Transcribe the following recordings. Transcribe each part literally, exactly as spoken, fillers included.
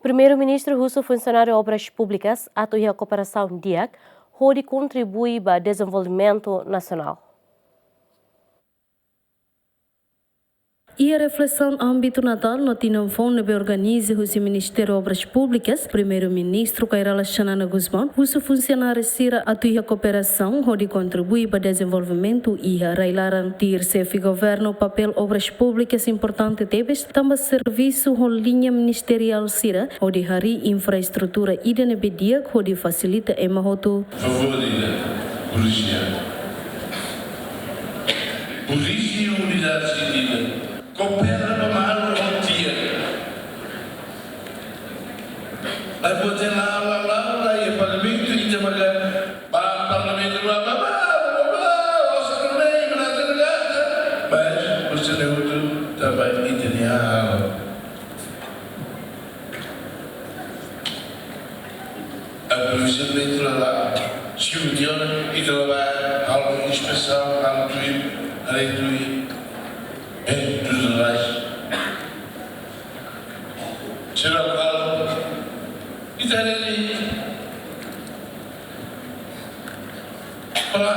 Primeiru-Ministru husu funsionáriu Obras Públikas atu iha kooperasaun di'ak hodi kontribui ba dezenvolvimentu nasionál. Iha reflesaun ámbitu Natal no tinan foun ne'ebé organiza husi Ministériu Obras Públikas, Primeiru-Ministru Kay Rala Xanana Gusmão husu funsionáriu sira atu iha kooperasaun hodi kontribui ba dezenvolvimentu iha rai-laran. Tuir xefe governu, papél Obras Públikas importante tebes, tanba servisu ho liña ministeriál sira hodi harii infraestrutura ida ne'ebé di'ak hodi fasilita ema hotu. Favór ida, korrije. Korrije unidade sira-ne'e. Koopera ba malu ho tiha. Ai, bote la, la, la, la, iha parlamentu, ita maka ba parlamentu, bla, bla, bla, bla, bla, osa no mei, bla, bla, bla, bla. Mas, você não é outro, também, ita-nia halo. Aprovisionamentu la, la, siu dion, ita la ba, halo inspesaun, halo tuir, halo tuir. Eh, tudo mais. Será que ita-nia para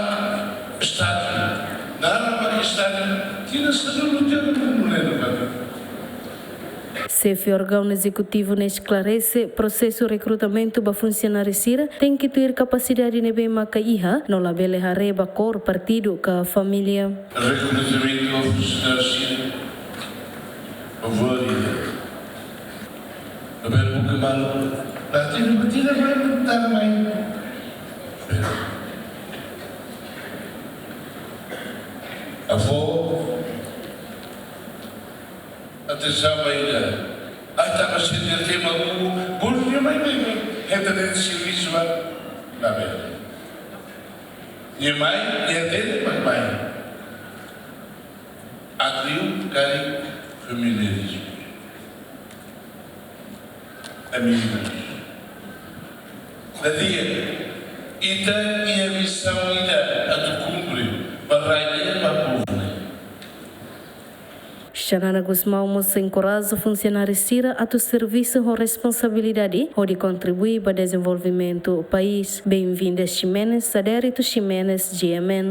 Estadu, dala ba Estadu, tinan sanulu tiha no mundo, né, não é? Xefe órgaun ezekutivu ne'e esklarese, prosesu rekrutamentu ba funsionáriu sira tenke tuir kapasidade ne'ebé maka iha, no labele haree ba kór, partidu ka família. Rekrutamentu ba funsionáriu sira, favór ida. Labele buka malu. Partidu, partidu, partidu, tanba mai. Avó, atensaun ba ida. Ata masih dia tema ku, bolu nia mai, mai, mai. Ita-nia servisu ba, labele. Nia mai, nia tende, mai, mai. Atu karik familiarizmu. Amigos. Ita iha misaun ida atu kumpre ba rai nian, ba povu nian. Xanana Gusmão mós enkoraja funsionáriu sira atu servisu ho responsabilidade hodi kontribui ba dezenvolvimentu país. Benvinda Ximenes, Adérito Ximenes, G M N.